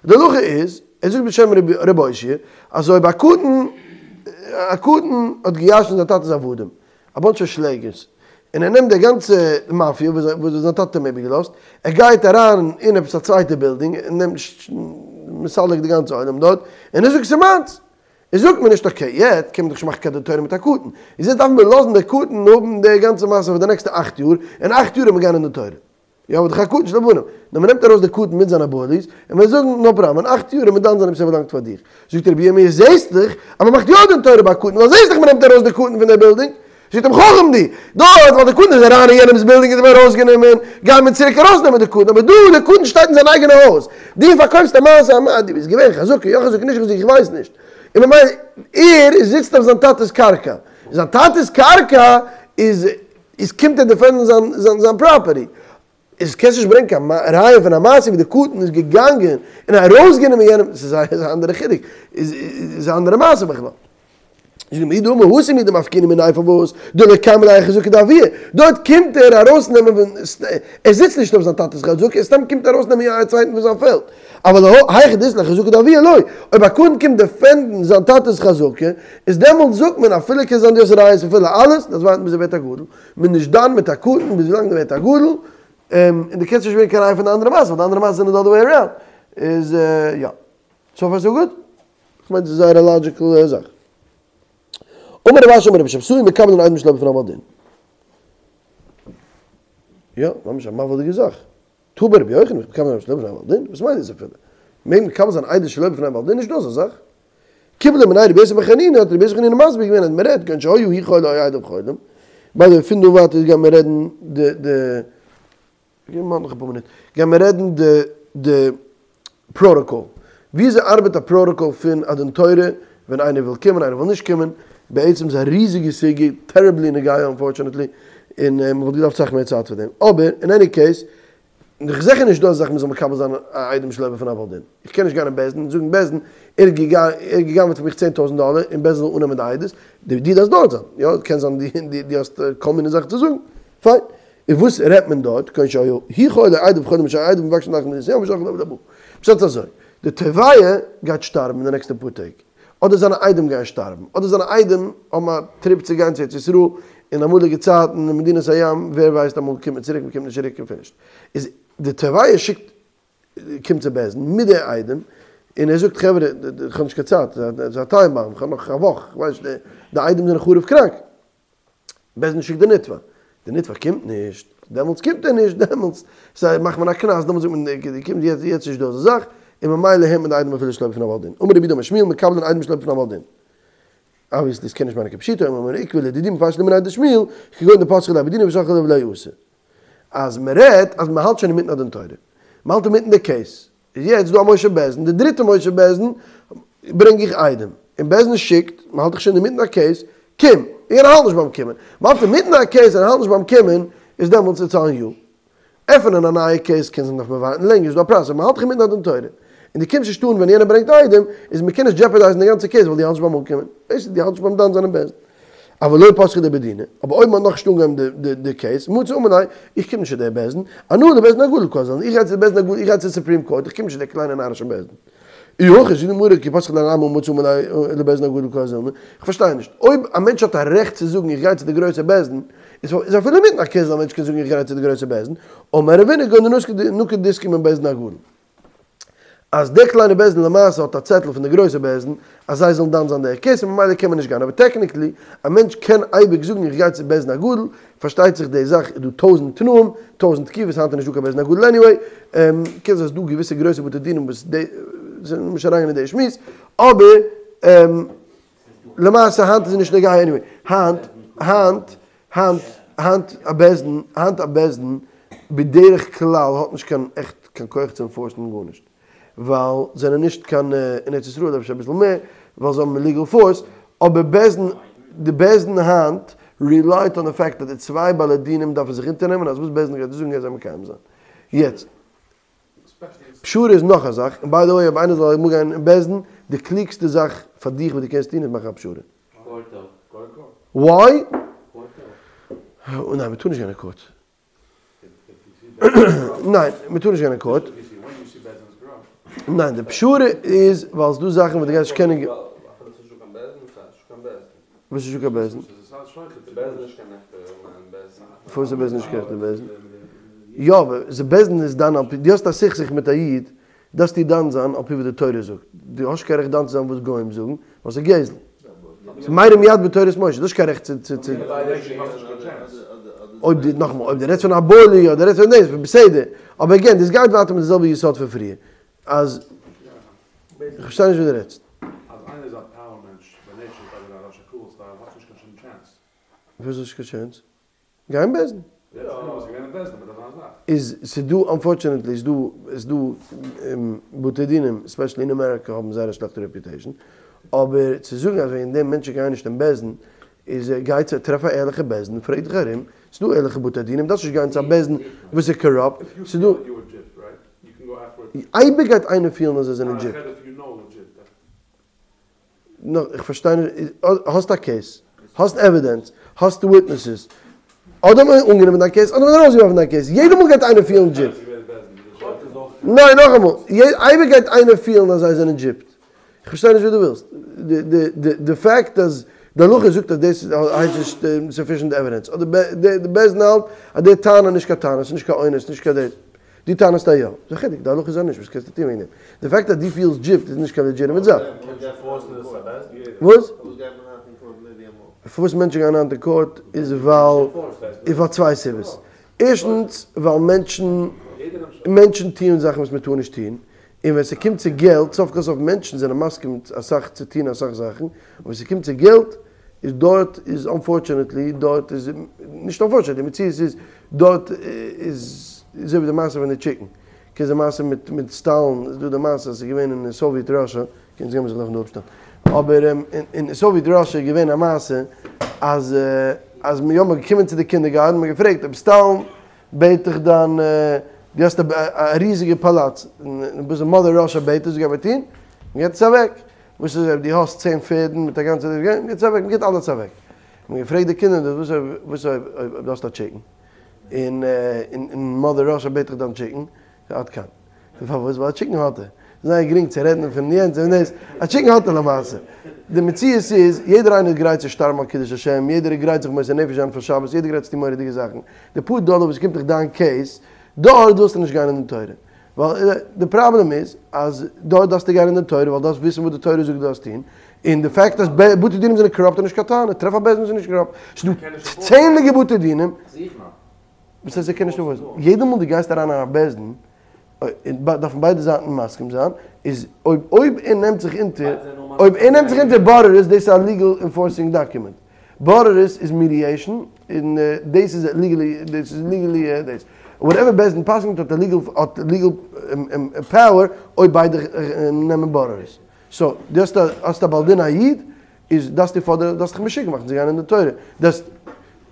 די הלכה איז, ער זאגט בשם רבי אושעיא, אז אויב א קטן, א קטן האט געירשנט זיין טאטע'ס עבדים, א באנטש פון שלעגערס, און ער נעמט די גאנצע מאפיא וואס זיין טאטע האט אים איבערגעלאזט, ער גייט אריין אין עפעס א צווייטע בילדינג און נעמט מסלק די גאנצע עולם דארט, און ער זאגט ס'איז מיינס! איז זאגט מען נישט okay יעצט קען מען דאך נישט מאכן קיין דין תורה מיט א קטן, איז יעצט דארף מען לאזן דער קטן האבן די גאנצע מעשה פאר די נעקסטע אכט יאר, אין אכט יאר וועט מען גיין אין דין תורה. יא אבער דאך א קטן שלא בנים. נאר מען נעמט ארויס די קטן מיט זיינע bullies, און מען זאגן no problem, אין אכט יאר וועט מען דן זיין אויב ס'באלאנגט פאר דיך. זאגט רבי ירמי' זעסט דאך אז מען מאכט יא דין תורה ביי א קטן, ווייל זעסט דאך מען נעמט ארויס די קטן פון די בילדינג. זאגט אים חכם דו, דארט ווייל די קטן איז אריין אין יענעמ'ס בילדינג און האט אים ארויסגענומען, גייען מיר צוריק ארויסנעמען די קטן, אבער דא די קטן שטייט אין זיין אייגענע הויז, דו פארקויפסט א מעשה א דו ביסט געווען חזקה, יא חזקה נישט חזקה איך ווייס נישט, און ממילא ער זיצט אויף זיין טאטע'ס קרקע, זיין טאטע'ס קרקע איז איז קומט ער defend ן זיין זיין זיין property. איז קענסט נישט ברענגען קיין ראיה פון א מעשה ווי די קטן איז געגאנגען און ארויסגענומען יענעם, ס'איז א אנדערע חילוק, איז א אנדערע מעשה בכלל. זאגט די גמרא התם הוא דמפקינן מיניה פארוואס דלא קיימא ליה אחזקה דאבוה, דארט קומט ער ארויסנעמען פון, ער זיצט נישט אויף זיין טאטע'ס חזקה, ער סתם קומט ארויסנעמען א צווייטן פון זיין פעלד, אבל היכא דאית ליה חזקה דאבוה לא, אויב א קטן קומט defend ן זיין טאטע'ס חזקה, איז דעמאלטס זאגט מען אפילו קען זיין דו האסט ראיות אפילו אלעס, דאס ווארטן ביז ער ווערט א גדול, מען איז נישט דן מיט א קטן ביז ווילאנג ער ווערט א גדול, און דו קענסט נישט ברענגען קיין ראיה פון די אנדערע מעשה, ווייל די אנדערע מעשה זענען די other way around, איז יא. so far so good? כ'מיין ס'איז זייער א logical זאך. אמר רב אשי אמר רבי שבתאי מקבלין עדים שלא בפני בעל דין. יא, ממש א מבהיל'דיגע זאך. תהא ברבי יוחנן מקבלין עדים שלא בפני בעל דין? וואס מיינט דאס אפילו? מעג מקבל זיין עדות שלא בפני בעל דין? נישט דא אזא זאך. קיבלה מיניה רבי יוסי בר חנינא האט רבי יוסי בר חנינא מסביר געווען אז מ'רעדט כגון שהיה הוא חולה או עדיו חולים. by the way פון דא ווייטער גייען מיר רעדן די די גיב מיר נאך אפאר מינוט גייען מיר רעדן די די פראטאקאל. וויאזוי ארבעט א פראטאקאל פון א דין תורה ווען איינער וויל קומען איינער וויל נישט קומען. בעצם איז א ריזיגע סוגיא, terribly נוגע unfortunately, און מען וואלט געדארפט סאך מער צייט פאר דעם. אבער אין any case, איך זיכער נישט דא אזא זאך מען זאל מקבל זיין א עדים שלא בפני בעל דין. איך קען נישט גיין אין בית דין און זאגן בית דין, ער האט געגנב'עט פון מיך 10,000 דאלער און בית דין זאל אננעמען די עדות, דו דארפסט דארט זיין. יא, קען זיין דו האסט כל מיני זאכן צו זאגן. פיין. און וואס רעדט מען דארט? כגון שהיה הוא חולה עדיו חולים שהיו עדיו מבקשים ללכת למדינת הים ושולחין לו לבא. פשט איז אזוי, די תובע גייט שטארבן אין די נעקסטע פאר טעג, אדער זיינע עדים גייען שטארבן, אדער זיינע עדים האבן א trip צו גיין צו ארץ ישראל, אין אמאליגע צייטן אין מדינת הים, ווער ווייסט אמאל קומט מען צוריק מען קומט נישט צוריק און finished. איז די תובע שיקט קומט צו בית דין מיט די עדים, און ער זאגט חברה איך האב נישט קיין צייט, ס'איז א time bomb, איך האב נאך א וואך, איך ווייס נישט, די עדים זענען חרוב קראנק. בית דין שיקט די נתבע, די נתבע קומט נישט, דעמאלטס קומט ער נישט, דעמאלטס סיי מאכט מען א קנס, דעמאלטס זאגט מען קומט יעצט, יעצט איז נישט דא אזא זאך, און ממילא הערט מען די עדים אפילו שלא בפני בעל דין. אמר רב יהודה אמר שמואל מקבלין עדים שלא בפני בעל דין. obviously עס קען נישט מיינען כפשוטו, אמר עוקבא לדידי מפרש לי מיניה דשמואל, כגון דפתחי ליה בדינא ושלחי ליה ולא אתא. אז מען רעדט אז מען האלט שוין אינמיטן א דין תורה, מען האלט אינמיטן די case, איז יעצט דא א מושב בית דין, די דריטע מושב בית דין ברענג איך עדים, און בית דין שיקט, מען האלט דאך שוין אינמיטן א case, קום, און יענער האלט נישט ביים קומען, מען האלט אינמיטן א case און ער האלט נישט ביים קומען, איז דעמאלטס it's on you. עפענען א נייע case קען זיין דארף מען ווארטן לענגער, איז דא א process, מען האלט דאך אינמיטן א דין תורה, און דו קומסט נישט אן ווען יענער ברענגט עדים, איז מען קען נישט jeopardize ן די גאנצע case ווייל דו האלטסט נישט ביים אנקומען, דאס איז דו האלטסט נישט ביים דן זיין אין בית דין. אבל לא פתחו ליה בדינא, אבער אויב מען האט נאכנישט אנגעהויבן די די case, מצי אמר ליה, איך קום נישט צו דער בית דין, אנא לבית דין הגדול קאזילנא, איך גיי צו די בית דין הגדול, איך גיי צו Supreme Court, איך קום נישט צו דער קליינע נארישע בית דין. אי הכי, זאגט די גמרא, כי פתחו ליה נמי מצי אמר ליה לבית דין הגדול קאזילנא, איך פארשטיי נישט, אויב א מענטש האט א רעכט צו זאגן איך גיי צו די גרויסע בית דין, איז אפילו אינמיטן א case זאל א מענטש קענען זאגן איך גיי צו די גרויסע בית דין, אמר רבינא כגון דנקיט דיסקא מן בית דין הגדול. אז דער קליינער בית דין למעשה האט א צעטל פון די גרויסע בית דין אז זיי זאלן דן זיין דער case און ממילא קען מען נישט גיין אבער technically א מענטש קען אייביג זאגן איך גיי צו בית דין הגדול פארשטייט זיך די זאך איז דא טויזענט תנאים טויזענט תקופות היינט איז נישט דא קיין בית דין הגדול anyway קען זיין ס'איז דא געוויסע גרויסע בתי דינים וואס די זענען נישט אריינגיין אין די שמועס אבער למעשה היינט איז נישט נוגע anyway היינט היינט היינט היינט א בית דין היינט א בית דין בדרך כלל האט נישט קיין עכט קיין כח צו enforce ן גארנישט ווייל זענען נישט קיין אין ארץ ישראל אפשר אביסל מער. ווייל זיי האבן ליגעל פארס, אבער בית דין, די בית דין היינט רילייט אן די פעקט אז די צוויי בעלי דינים דארפן זיך אונטערנעמען אז וואס בית דין גייט זאגן גייען זיי מקיים זיין. יעצט, פשרה איז נאך א זאך, און ביי די וועי אויב איינער זאל אמאל גיין אין בית דין, די קלוגסטע זאך פאר דיך וואס דו קענסט טון איז מאכן א פשרה. וואי? ניין, מ'טאר נישט גיין אין קאורט. ניין, מ'טאר נישט גיין אין קאורט. ניין, די פשרה איז ווייל ס'דא זאכן וואס דו גייסט נישט קענען. וואס איז נישטא קיין בית דין? פארוואס איז בית דין נישט קיין עכטע בית דין? יא, אבער די בית דין איז דן על פי, דו האסט א סכסוך מיט א איד, דארפסטו דן זיין על פי וואס די תורה זאגט. דו האסט נישט קיין רעכט דן צו זיין וואס גוים זאגן, ווייל ס'איז גזל. ס'איז מרים יד בתורת משה, דו האסט נישט קיין רעכט צו צו. אויב דו, נאכאמאל, אויב דו רעדסט פון א בולי אדער רעדסט פון דאס, בסדר. אבער עגעין, דאס גייט ווייטער מיט די זעלבע יסוד פון פריער. אז, איך פארשטיי נישט וואס דו רעדסט. וואס האסט נישט קיין טשענס? גיי אין בית דין. איז ס'דא אנפארטשענעטלי איז דא איז דא בתי דינים ספעשעלי אין אמעריקא האבן זייער א שלעכטע רעפיוטעישן אבער צו זאגן אז וועגן דעם מענטשן גייען נישט אין בית דין איז גיי צו טרעף א ערליכע בית דין פרעג דיך ארום ס'דא ערליכע בתי דינים דארפסט נישט גיין צו א בית דין וואס איז קאראפט ס'דא אייביג גייט איינער פילן אז זיי זענען דזשיפט. נאר איך פארשטיי נישט, האסט א קעיס, האסט עווידענס, האסט וויטנעסעס, אדער האט מען אנגענומען דיין קעיס אדער האט מען ארויסגעווארפן דיין קעיס, יעדע מאל גייט איינער פילן דזשיפט. ניין נאכאמאל, אייביג גייט איינער פילן אז זיי זענען דזשיפט. איך פארשטיי נישט וואס דו ווילסט. די פאקט אז די הלכה זאגט אז דאס הייסט נישט סאפישענט עווידענס, אדער די בית דין האלט אז די טענה איז נישט קיין טענה, ס'איז נישט קיין אונס, נישט קיין דאס. דו טענה'סט אז יא. ס'איז א חילוק, די הלכה איז אז נישט, וואס קענסטו טון וועגן דעם? די פאקט אז דו פילסט דזשיפט איז נישט קיין לעדזשיטימעט זאך. וואס? פארוואס מענטשן גייען היינט אין קאורט איז ווייל איז פאר צוויי סיבות. ערשטנס ווייל מענטשן מענטשן טוען זאכן וואס מען טאר נישט טון, און ווען ס'קומט צו געלט, סוף כל סוף מענטשן זענען מסכים אסאך צו טון אסאך זאכן, אבער ווען ס'קומט צו געלט איז דארט איז אנפארטשענעטלי דארט איז נישט אנפארטשענעטלי די מציאות איז דארט איז אזוי ווי די מעשה פון די טשיקן קענסט די מעשה מיט מיט סטאלין איז דא די מעשה אז ס'איז געווען אין סאוויעט ראשע קענסט גיין מ'זאל דארפן דא אפשטעלן אבער אין סאוויעט ראשע איז געווען א מעשה אז אז מ'יא מ'איז געקומען צו די קינדערגארטן מ'האט געפרעגט אויב סטאלין בעט דיך דיין דו האסט א ריזיגע פאלאץ און ביז מאדער ראשע בעט עס וואס גייט מען טון? מ'געט עס אוועק. וואס איז אויב דו האסט צען פערדן מיט א גאנצע דאס מ'גיט עס אוועק, מ'גיט אלעס אוועק. מ'האט געפרעגט די קינדער וואס אויב וואס אויב אויב דו האסט א טשיקן און און מאדער ראשע בעט דיך דיין טשיקן, עד כאן. פארוואס? ווייל א טשיקן האט ער. ס'איז זייער גרינג צו רעדן פון יענץ און דאס, א טשיקן האט ער למעשה. די מציאות איז, יעדער איינער איז גרייט צו שטארבן על קידוש השם, יעדער איז גרייט זיך מוסר נפש זיין פאר שבת, יעדער איז גרייט צו טון מורא'דיגע זאכן. די פאר דאלער וואס קומט דיך דיין קעיס, דארט ווילסטו נישט גיין אין דין תורה. ווייל די פראבלעם איז אז דארט דארפסטו גיין אין דין תורה ווייל דארפסט וויסן וואס די תורה זאגט דו דארפסט טון, און די פאקט אז בתי דינים זענען קאראפט איז נישט קיין טענה, טרעף א בית דין וואס איז נישט קאראפט, ס'איז דא צענדליגע בתי דינים. וואס הייסט זיי קענען נישט ענפארסן? יעדע מאל דו גייסט אריין אין א בית דין דארפן ביידע זייטן מסכים זיין, איז אויב אויב ער נעמט זיך אונטער, אויב ער נעמט זיך אונטער בוררות דאס איז א ליגעל אינפארסינג דאקומענט, בוררות איז מידיעישן און דאס איז ליגעלי דאס איז ליגעלי דאס וואטעווער בית דין פסק'נט האט א ליגעל האט ליגעל פאוער אויב ביידע נעמען בוררות. סאו דו האסט א האסט א בעל דין א איד איז דארפסטו פאדערן דארפסט דיך משוגע מאכן צו גיין אין דין תורה דארפסט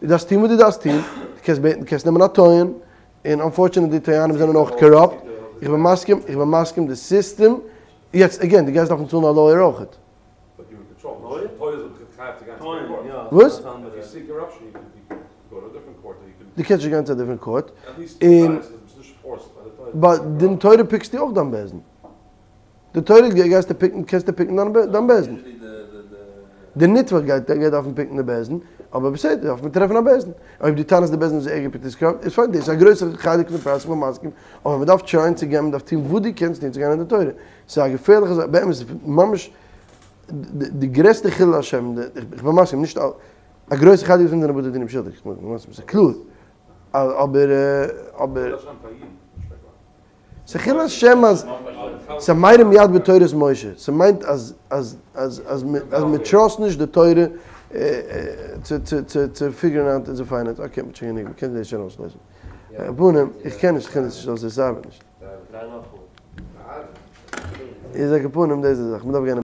דארפסט טון וואס דו דארפסט טון דו קענסט בעטן קענסט נעמען א טוען און אנפארטשענעטלי די טוענים זענען אויך קאראפט איך בין מסכים איך בין מסכים די סיסטעם יעצט עגעין דו גייסט דארפן צאלן א לויער אויכעט. וואס? דו קענסט נישט גיין צו א דיפרענט קאורט, און ביי דין תורה פיקסטו אויך דיין בית דין. דין תורה גייסטו פיקן, קענסטו פיקן דיין בית דין. די נתבע גייט גייט דארפן פיקן די בית דין, אבער בסדר, דארף מען טרעפן א בית דין. אויב דו טענה'סט די בית דין וואס ער געפיקט איז קאראפט, איז פיין, דאס איז א גרויסע חלק פון די פרייז, כ'בין מסכים, אבער מען דארף טרייען צו גיין, מען דארף טון וואס דו קענסט טון צו גיין אין דין תורה. ס'איז א געפערליכע זאך, באמת, ממש די גרעסטע חילול השם, איך בין מסכים, נישט אלע, א גרויסע חלק דערפון זענען בתי דינים שולדיג, איך בין מסכים, ס'איז קלאר, אבער, אבער, ס'איז חילול השם אז ס'איז מרים יד בתורת משה, ס'מיינט אז אז אז אז מ'טראסט נישט די תורה צו צו צו צו פיגערן אוט אונזער פיינענס, אקעי מ'האט שוין גענוג, מ'קען דאס שוין אויסלעזן. רבנים, איך קען נישט, איך קען דאס נישט אויסלעזן, ס'ארבעט נישט. איז על כל פנים דאס איז די זאך, מ'דארף גיין.